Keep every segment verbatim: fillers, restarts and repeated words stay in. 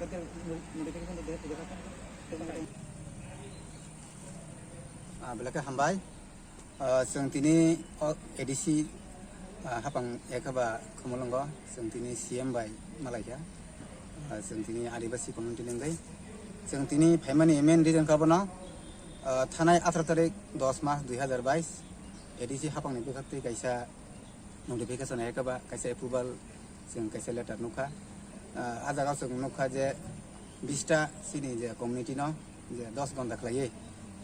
Ah, belai khe hambai. Ah, chwng tini o A D C, ah, hapang ekhaba Khumulwngo chwng tini C M bai malaikha. Ah, chwng tini Adibasi community ni wngwi. Chwng tini phaimani main reason kha bono, ah, thanai atharo tarik dos mas dui hazar bais A D C hapangni bwkhaktwi kaisa notification hai khe ba kaisa approval chwng kaisa letter nukha. Ah, a jaga chwng nukha je bista chini je community no je dos gonda khlaiwi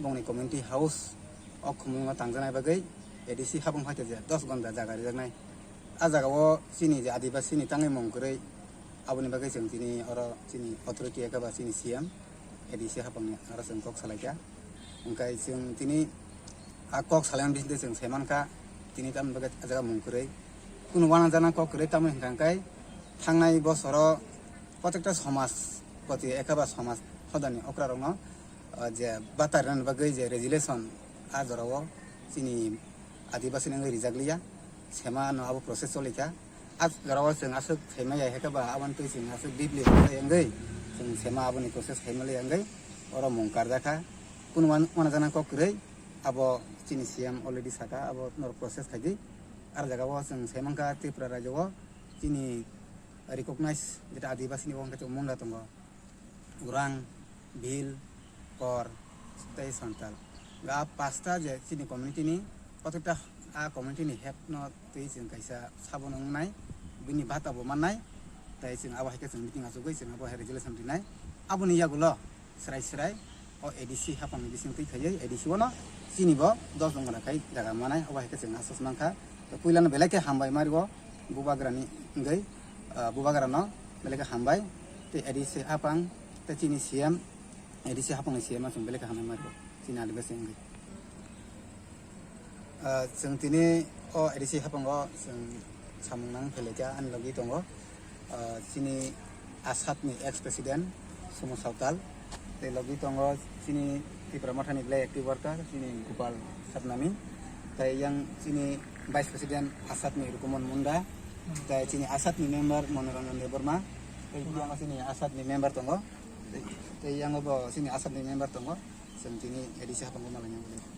bongni community house o Khumulwngo tangjaknai bagwi A D C hapang phaikhe je dos gonda jaga rijaknai. A jaga o chini je Adibasi ni tangwi mung kwrwi, aboni bagwi chwng chini oro chini authority hai khe ba chini C M A D C hapangni aro chwng kok salaikha. Hwnkhe chwng tini a kok salaimani bisingtwi chwng sai mankha, tini tamni bagwi a jaga mung kwrwi. Kunu uanajaknai kok kwrwi tamni hwnkha hwnkhe thangnai bosoro protekta somaj poti ekhaba somaj hodani okrarokno, ah, je bata rwnani bagwi je resolution a jorao chini Adibasi ni wngwi rijak liya, sema no abo process cholikha. A jorao chwng aswk saimaya hai khe ba aboni twi chwng aswk deeply wngwi chwng sema aboni process saimaliya wngwi oro mung karjakha. Kunu wan-, uanajaknai kok kwrwi abo chini C M already saka abo norok process khaidi. Ar jagao chwng saimankha Tripura rajyo o chini recognize jeta Adibasi ni bo hwnkhe munda tongo. Urang, Bhil, Kor, tei Santal. Ga pasta je chini community ni, kotokta a community ni head no twi chwng kaisa sabono wngnai, bini bata bo mannai, tei chwng abo hai khe chwng meeting achugwi chwng abo hai resolution rinai. Aboni yagulo srai srai o A D C hapang ni bising twi khaiwi A D C o no chini bo dos jongora khai jaga manai, abo hai khe chwng aswk mankha. Puilano belai khe hambai mario bubagrani wngwi, ah, bubagrano belai khe hambai. Tei A D C hapang tei chini C M, A D C hapangni C M no chwng belai khe hambai mario chini Adibasi wngwi. Ah, chwng tini o A D C hapango chwng samung nang phelaikha ani logi tongo. Ah, chini ASAD ni ex president Sumo Sautal, tei logi tongo chini Tipra Mothani belai active worker chini Gopal Satnami, tei yang chini vice president ASAD ni Rukumon Munda, tei chini ASAD ni member Manoranjan Debbarma, tei yang chini ASAD ni member tongo, tei, tei yang bo chini ASAD ni member tongo, chwng chini A D C hapango malai nang.